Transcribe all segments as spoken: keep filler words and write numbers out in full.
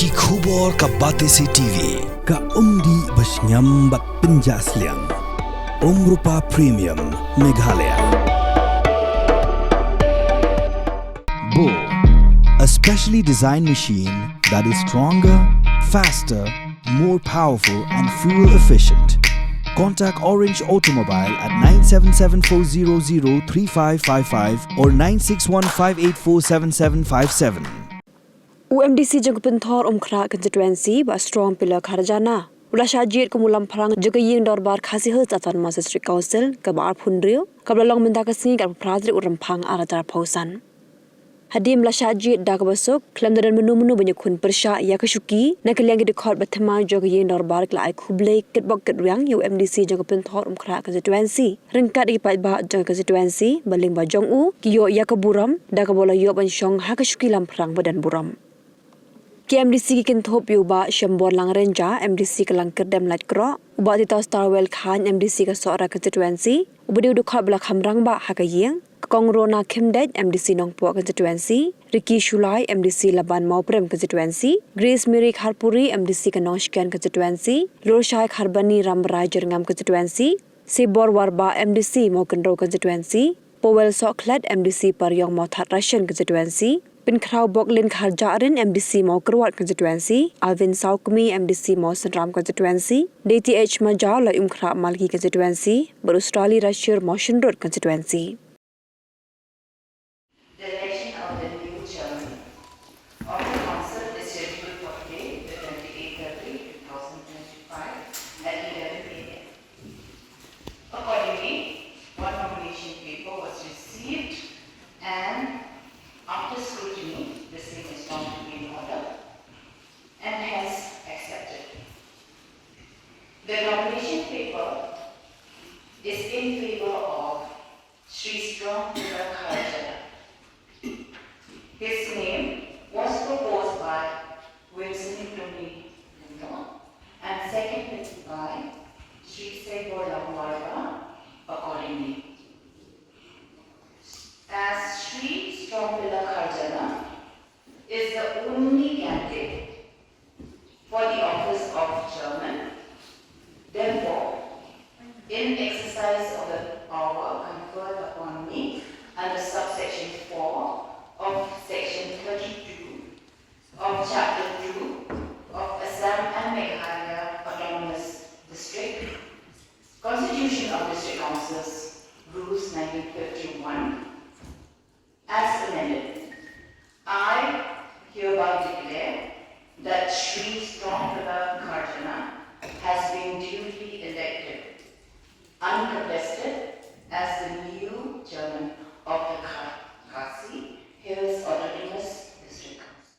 Ki khubor ka Batesi T V, ka umdih ba shngiam bad pynjah sliang. Umrupa Premium, Meghalaya. Bo, a specially designed machine that is stronger, faster, more powerful and fuel efficient. Contact Orange Automobile at nine seven seven four zero zero three five five five or nine six one five eight four seven seven five seven. U M D C jong ka Pynthor Umkhrah Constituency, Bah Strong Pillar Kharjana, u la shah jied kum u lamphrang jong ka Ïing Dorbar Khasi Hills Autonomous District Council kaba arphew hynriew, kaba la long mynta ka sngi ka arphew phra tarik u Rymphang ar hajar arphew san. Hadien ba la shah jied da kaba suk, khlem da don mynno mynno ban ïakhun pyrshah ïa ka shuki, na ka liang ki dkhot ba thymmai jong ka Ïing Dorbar ki la ai khublei kitbok kitrwiang ïa u M D C jong ka Pynthor Umkhrah Constituency. Ryngkat ïa ki paidbah jong ka constituency, ba lyngba jong u, ki ïoh ïa ka burom, da kaba la ïoh ban shong ha ka shuki lamphrang ba don burom. Ki M D C ki kynthup ïa u Bah Shembor Langrenja, M D C ka Langkyrdem Laitkroh, u Bah Tito Starwell Chyne, M D C ka Sohra Constituency, uba dei u dkhot ba la kham rangbah ha ka ïing, ka Kong Rona Khymdeit, M D C Nongpoh Constituency, Ricky Shullai, M D C Laban Mawprem Constituency, Grace Mary Kharpuri, M D C ka Nongshken Constituency, Lurshai Kharbani Rambrai Jyrngam Constituency, Sibor Warbah, M D C Mawkynrew Constituency, Powell Sohkhlet, M D C Pariong Mawthadraishan Constituency, Pynkhraw Boklin Kharjahrin, M D C Mawkyrwat Constituency, Alvin Sawkmie, M D C Mawsynram Constituency, D T H Majaw Laitumkhrah Malki Constituency, bad Australia Rashir Mawshynrut Constituency. The election of the new chairman of the council is scheduled for today, the twenty-eighth February two thousand twenty-five, at eleven A M. Accordingly, one nomination paper was received, and after scrutiny, the same is found to be in order and hence accepted. The nomination paper is in favor of Shri Strong Pillar Kharjana. His name was proposed by Winston Tony Lyngdoh and seconded by Shri Saibor Lamwarba accordingly. As Shri Strong Pillar Kharjana is the only candidate for the office of chairman. Therefore, in exercise of the power conferred upon me under subsection four of section thirty-two of chapter two of Assam and Meghalaya Autonomous District Constitution of District Councils Rules nineteen fifty-one, as amended, I hereby declare that Shri Strong Pillar Kharjana has been duly elected, uncontested, as the new chairman of the Kha-, Khasi Hills Autonomous District Council.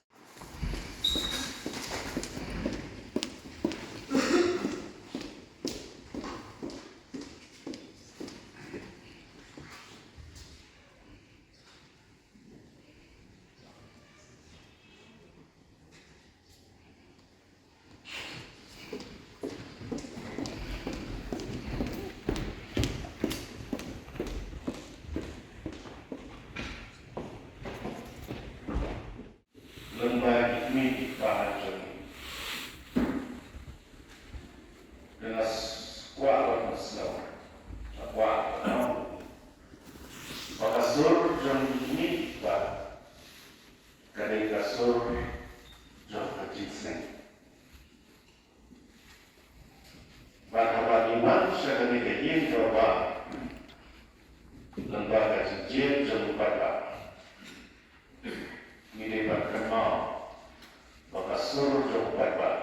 Lyngba ki kmie ki kpa jong ngi, nga kwah ban pynsngew, nga kwah ban ong ba ka sur jong ki kmie ki kpa ka dei ka sur jong ka jingsneng. Bad haba ngi wan sha kane ka ïing dorbar lyngba ka jingjied jong u paidbah, ngi dei ban kynmaw ba ka sur jong u paidbah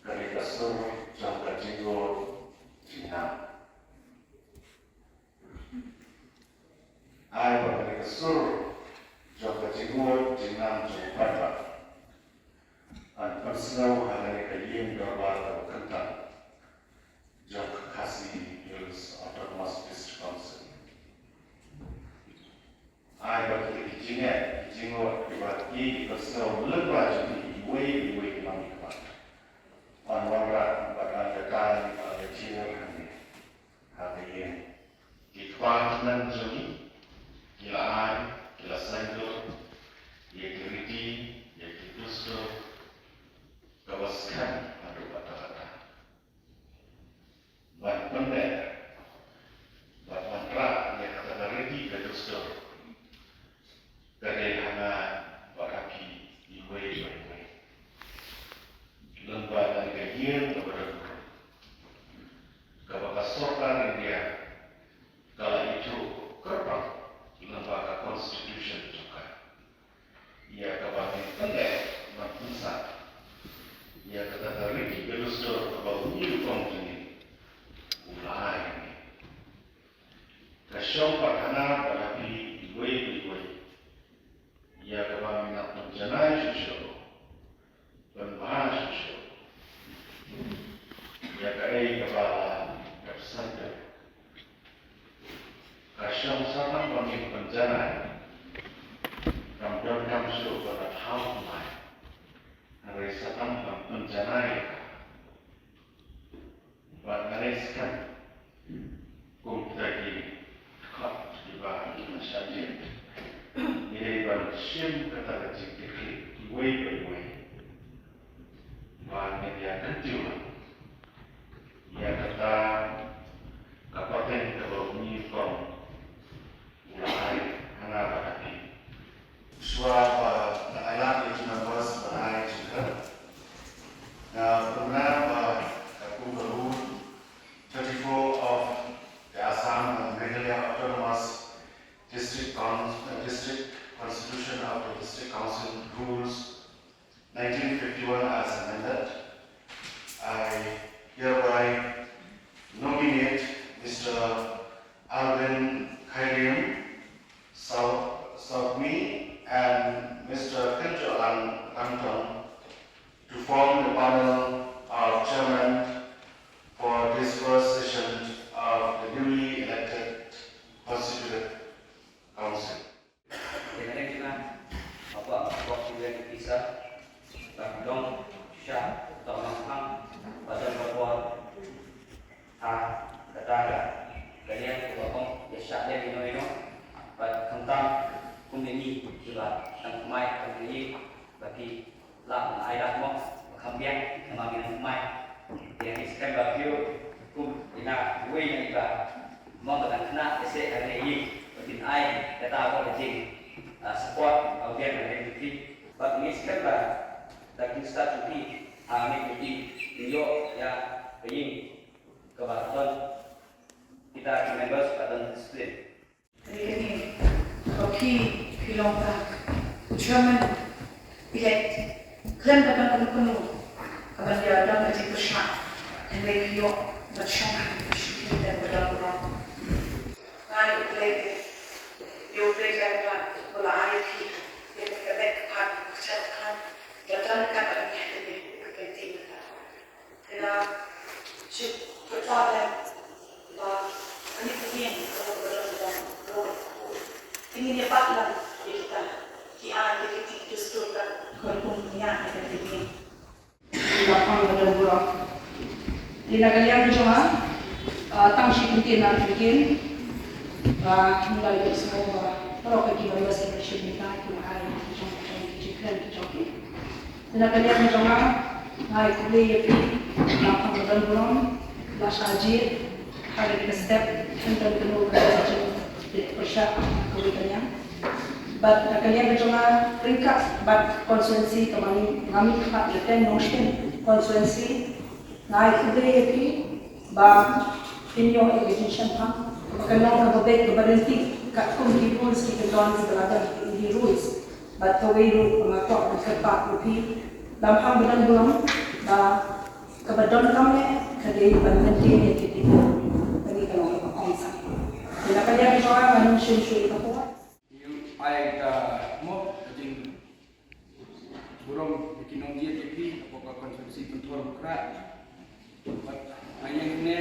ka dei ka sur jong ka jingngud jingnang. Ai ba ka dei ka sur jong ka jingngud jingnang jong u paidbah. Ngan pynsngew ha kane ka ïing dorbar kaba kynta jong ka Khasi Hills Autonomous District Council. Ai ba kita ki jingeh, ki jingngud kiba ki pynsngew lyngba jong ki iwei iwei ki nongmihkhmat, ngan wanrah bad ngan batai, ngan batai hangne ha ka ïing. Ki kpa kynhun jong ngi ki la ai, ki la saiñdur ïa ki riti, ïa ki dustur, Sa tam ban pynjanai ïa ka. Bad nga leh skhem kum kita ki dkhot kiba ngi shah jied, ngi dei ban shim kata ka jingkitkhlieh iwei pa iwei. Ba ngin ïa kyntiew ïa kata ka pateng kaba u Nongïalam u la ai ha nga bad ha phi. Shuwa ba nga ai lad ïa ki members ban ai jingkren, nga pynbna ba katkum ka Rule thirty-four of the Assam and Meghalaya Autonomous District Con-, uh, District Constitution of the District Council Rules nineteen fifty-one as amended, I hereby nominate Mister Alvin Khairiam Sau-, Saukmi and Mister Kynjoalang Rangtong to form the panel of chairman for this first session of the newly elected constituted council. Te na dang jingah, hapoh ka bok shu leh pisa, ka dong sha, ka dong lang hang, ka dong ka bor. Ha kata ka liang kaba ong ïa shah lem ino ino, bad khamtam kum ïa ngi kiba dang kmai, dang ïa ba ki lah ban ai lad mo ba kham biang, namar ngi dang kmai. Te ngi skhem ba phi kum ïa nga uwei na ngi ba mo ba dang khynnah ïa seh ha kane ïing, ba kin ai kata ba ka jing, ah, support ba biang na kane ka ïing. Bad ngi skhem ba da ka jingstad jong phi ha kane ka ïing, ngin ïoh ïa ka ïing kaba don kita ki members ba don discipline. Kane kane, ba phi, phi long ka u chairman elect. Khlem da don kano kano kaban ïa don ka jingpyrshah, hynrei phi ïoh ban shong ha ka shuki kaba don burom. Nga ai U Blei, ïa U Blei ka lad ba la ai ïa phi ïa ka lad ka phan ka jingkyrkhu, ba don ka ban ïa ka lynti mynta. Te nga shu kyrpad lem ba kane ka ïing ka long ka long ka long. Te ngin ïa bat lem ïa kita ki aiñ, ïa kita ki dustur, ka rukom pynïaid ïa kane ka ïing. Ïa ka pang ka dang burom. Te na ka liang jong nga, ah, tang shi kyntien ar kyntien. Ba ngi la ïohsngew ba baroh ki members kiba shim bynta ki la ai ki jong ki jong ki jingkren ki jong ki. Te na ka liang jong nga, nga ai khublei ïa phi, na ka bynta ka don burom, la shah jied ha kane ka step, khamtam kano kano ka jingpyrshah kawei ka liang. Bad na ka liang jong nga, ryngkat bad constituency kaba ngi, nga mih khmat ïa ten Nongstoiñ constituency, nga ai khublei ïa phi, ba phin ïoh ïa ka jingshemphang kaba kynnoh, kaba beit, kaba ryntih katkum ki rules ki kyndon kiba la don, ki rules. Bad kawei ruh ba nga kwah ban kyrpad ïa phi, lymphang ba don burom, ba kaba donkam eh ka dei ban maintain ïa ki dei. Kane ka long kaba kongsan. Te na ka liang jong nga, ngam shim shuh ïa ka por. Ngi ai ka mo ka jingburom ïa ki nongjied ïa phi hapoh ka constituency Pynthor Mukhra. Bad ha ïing hangne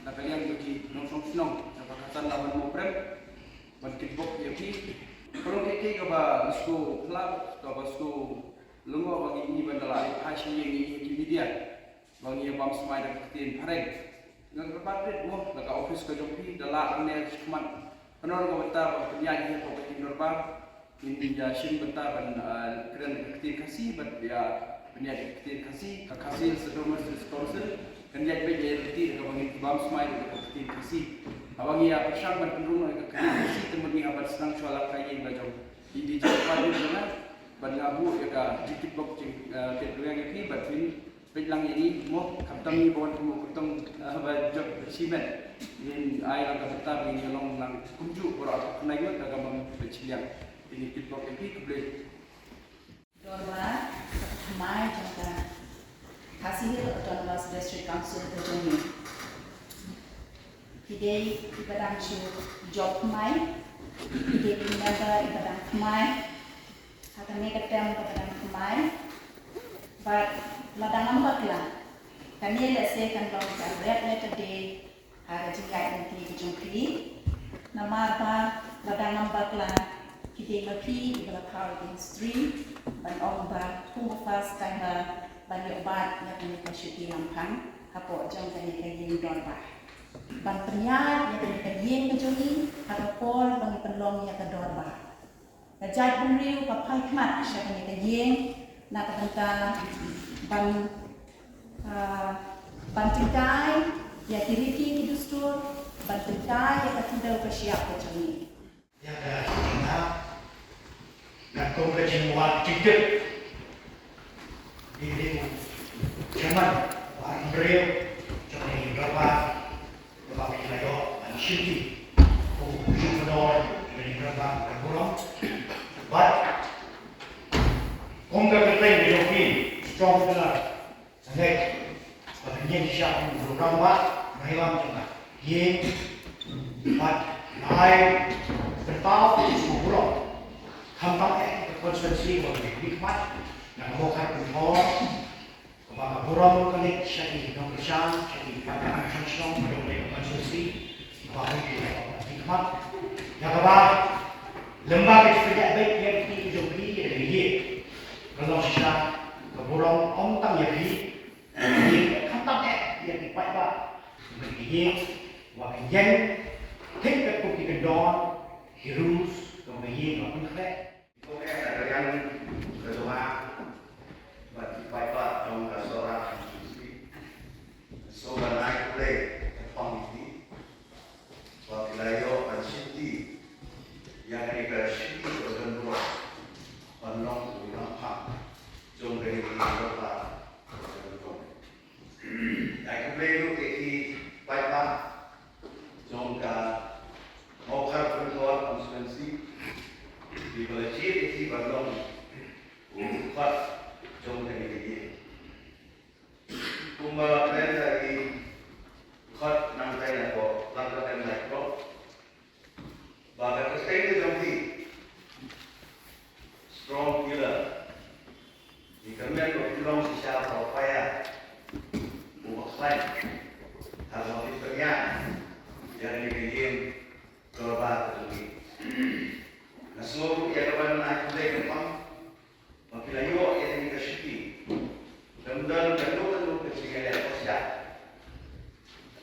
na ka liang jong ki nongshong shnong jong ka Khastan la wan mo prem ban kitbok ïa phi. Ka long kaei kaei kaba sngewphylla, kaba sngewlyngngoh ba ngi ïohi ban da la ai phai sha ïing ïa ki media. Ba ngi ïa bam smai da ka ktien phareng. Nga kyrpad rit mo da ka office ka jong phi, da la hangne shakhmat. Pynlong ka bynta ba pynïaid ïa ka ktien dorbar. Ngin ïa shim bynta ban, ah, kren ka ktien Khasi bad ïa pynïaid ka ktien Khasi. Ka Khasi Hills Autonomous District Council kan ïaid beit ïa ka ktien, kaba ngin bam smai da ka ktien Khasi. Haba ngi ïa pyrshang ban pynrung ïa ka ktien Khasi, te mut ngi hap ban sdang shuwa la ka ïing la jong. Ngi dei jingkyrpad rit jong nga bad nga buh ïa ka jingkitbok jing, ah, kit rwiang ïa phi bad phin peit lang ïa ngi mo, khamtam ngi ba wan kum u kyrtong, ah, ba jop shimet. Ngin ai lang ka bynta ba ngin ïa long lang kumjuh baroh arphew khyndai ngut da ka bym peit shiliang. Te ngi kitbok ïa phi, khublei. Dorbar kaba thymmai jong ka Khasi Hills Autonomous District Council ka jong ngi. Ki dei kiba dang shu jop thymmai, ki dei ki member kiba dang thymmai. Ha kane ka term kaba dang thymmai, bad lada ngam bakla, kane lehse kan long ka red letter day ha ka jingïaid lynti ka jong phi. Namar ba lada ngam bakla, Ki dei ma phi kiba la thaw ïa ka history ban ong ba kum ba first time ba ban ïoh bat ïa kane ka shuki Lamphang hapoh jong kane ka ïing dorbar. Ban pynïaid ïa kane ka ïing ka jong ngi ha ka por ba ngi pynlong ïa ka dorbar. Ka jaitbynriew ka phai khmat sha kane ka ïing na ka bynta ban, ah, ban tyngkai ïa ki riti ki dustur, ban tyngkai ïa ka khyndew ka shyiap ka jong ngi. Ïa ka jingïaid katkum ka jingwad jingtip. Dei dei u chairman, u wan briew jong ka dorbar, kaba phi la ïoh ban shimti kum u jugador jong ka dorbar ka burom. Bad kum ka kyrteng jong phi, strong pillar. Sngewbha ba kan ïeng sha u rangbah, rangbah jong ka ïing bad lai kyntaw u burom. Khamtam eh ka constituency ba ka dei khmat na ka Mawkhar Kynthor, kaba ka burom ka leit sha ki nongkyrshan, sha ki paidbah nongshong shnong ba dei ka constituency. Ba hynrei ki leh ka khmat ïa kaba lem bad ka jingpynïaid beit ïa ki jong ki ïa ki, ka long shisha ka burom ym tang ïa phi, khamtam eh ïa ki paidbah. Ki ïa wa ki ïeng thik katkum ki kyndon, ki rules, ka ïa wa pynkhreh. Ko eh ka ïeng ka jong nga bad ki paidbah jong ka Sohra constituency. So ban ai khublei kyrpang ïa phi ba phi la ïoh ban shimti ïa kane ka shuki ka don burom ban long u Lamphang jong kane ka dorbar ka don burom. Ai khublei ruh ïa ki paidbah jong ka Mawkhar Kynthor constituency kiba la jied ïa ki ban long u khot jong kane ka ïing. Kumba kren da i khot nangtai na ko, lang ka kren da ko. Ba ka kyrteng ka jong phi, strong pillar. Ngi kyrmen ba phi long shisha u paia uba khlaiñ haba phi pynïaid ïa kane ka ïing dorbar ka jong ngi. Nga sngew ruh ïa kaban ai khublei kyrpang ba phi la ïoh ïa kane ka shuki. Khlem don kano kano ka jingïaleh pyrshah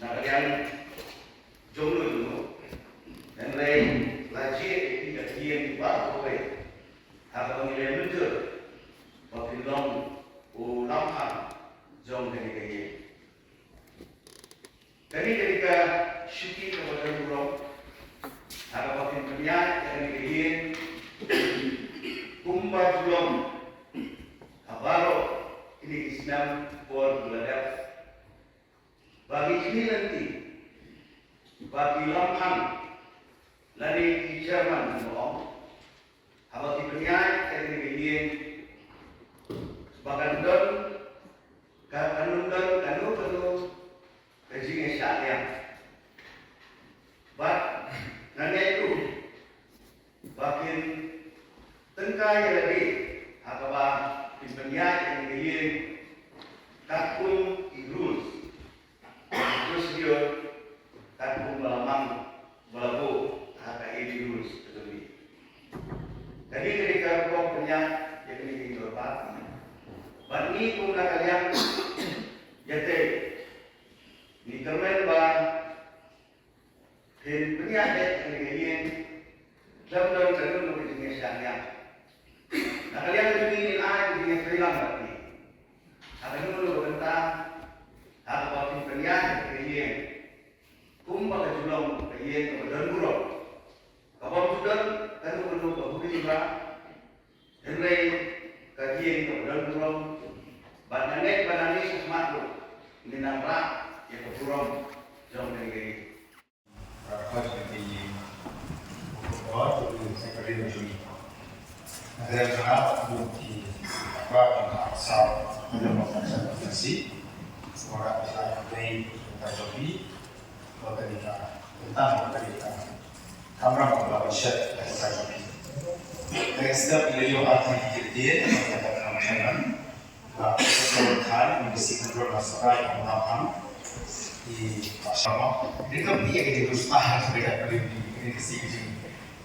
na ka liang jong uno uno. Hynrei la jied ïa phi da ka ïing baroh kawei ha kaba ngi leh mynta ba phin long u Lamphang jong kane ka ïing. Kane ka dei ka shuki kaba don burom ha kaba phin pynïaid ïa kane ka ïing kumba ju long ha baroh kine ki snem por ba la dep. Ba ngi khmih lynti ba ki Lamphang lane ki chairman kiba ong haba ki pynïaid ïa kane ka ïing ba kan don ka, kan ym don kano kano ka jingïashah liang. Bad nga ngeit ruh ba kin tyngkai ïa lade ha kaba kin pynïaid ïa kane ka ïing katkum ki rules, ki procedure, katkum ba la mang ba la buh ha ka A D rules ka jong ngi. Kane ka dei ka rukom pynïaid ïa kane ka ïing dorbar. Bad ngi kum na ka liang ïatei ngi kyrmen ba phin pynïaid ïa kane ka ïing khlem don kano kano ka jingïashah liang. Na ka liang jong ngi ngin ai ka jingïatreilang bad phi ha kano kano ka bynta ha kaba phin pynïaid ïa kane ka ïing kumba ka ju long ka ïing kaba don burom, kaba ym ju don kano kano ka huri ba, hynrei ka ïing kaba don burom. Bad nga ngeit ba nangne shakhmat ruh ngin nang rah ïa ka burom jong kane ka ïing. Ka khot ka ïing. Ka khot ka ïing ka ïing jong ngi. Nga kren jong nga bad ki paidbah jong ka South Kordofan Constituency. Nga kren jong ngi ba ka dei ka, tang ba ka dei ka kamram kaba la shet da ka jong ngi. Ka step ngi la ïoh ha ki ktien, ka kamram. Ba ka song khan ngi ka sik control na sakai ka muna kham. Ki ba shama. Ni ka pi ka jing rusta ha ka beda ka ri ni ka sik jing.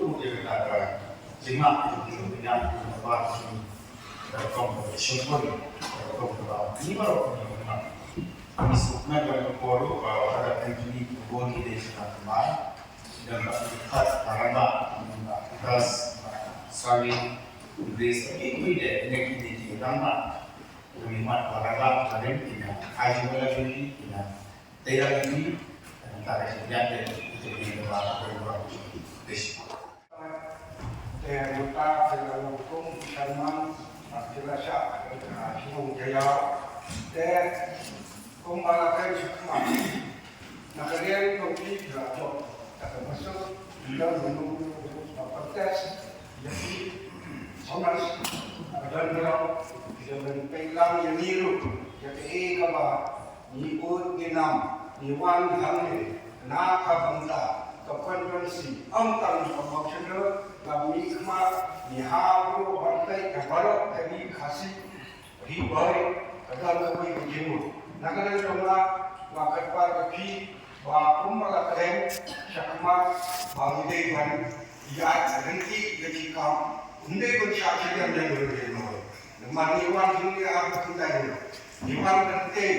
Itu dia kata, jingma itu dia punya, itu apa sih, kata kong, syukur, kata kong, kata ini baru punya. Kami sukma dalam koru, ada yang ini, kebun ide sudah kembali. Dan tak dekat, karena, atas, sorry, English, ini ide, ini ide, karena, kami mat, karena, kami tidak, aja mulai ini, tidak. Te ïa ngi, eh, ta ka jingïaid te, te ngi ba, ba, ba, te mynta te la long kum sharman, ba te la shah, eh, shnong Jaya. Te kumba la kren shakma. Na ka liang jong ki, ki la jop, ta ka masuk, ki don mynno mynno ba protest ïa ki, Thomas, ba don baroh, ki don pynlang ïa ngi ruh, ïa kaei kaba Ngi bud ngi nam, ngi wan hangne na ka bynta ka constituency, ym tang ka Mawshynrut, ngi khmat, ngi hap ruh ban peit ka baroh ka ri Khasi, ri Bhoi, ka don kawei ka jingmut. Na ka liang jong nga, nga kyrpad ïa phi ba kumba la kren shakhmat ba ngi dei ban ïaid ryntih ïa ki kam, ym dei ban shah shiliang ïa ngi ruh. Namar ngi wan hangne ha ka bynta jong ngi. Ngi wan ban tei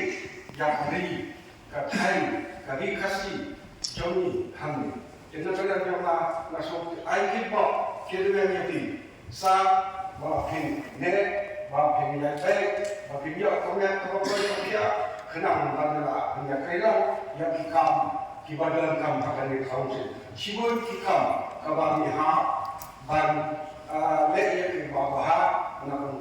ïa ka ri, ka thaiñ, ka ri Khasi jong ngi hangne. Te na ka liang jong nga, nga sngewthuh ai ki bok ki rweng ïa phi. Sa ba phin neh, ba phin ïai beh, ba phin ïoh ka met kaba poi ba khiah, khnang ba ngi lah ban ïakren ïa ki kam kiba donkam ha kane ka council. Shibun ki kam kaba ngi hap ban, ah, leh ïa ki ba bha na ka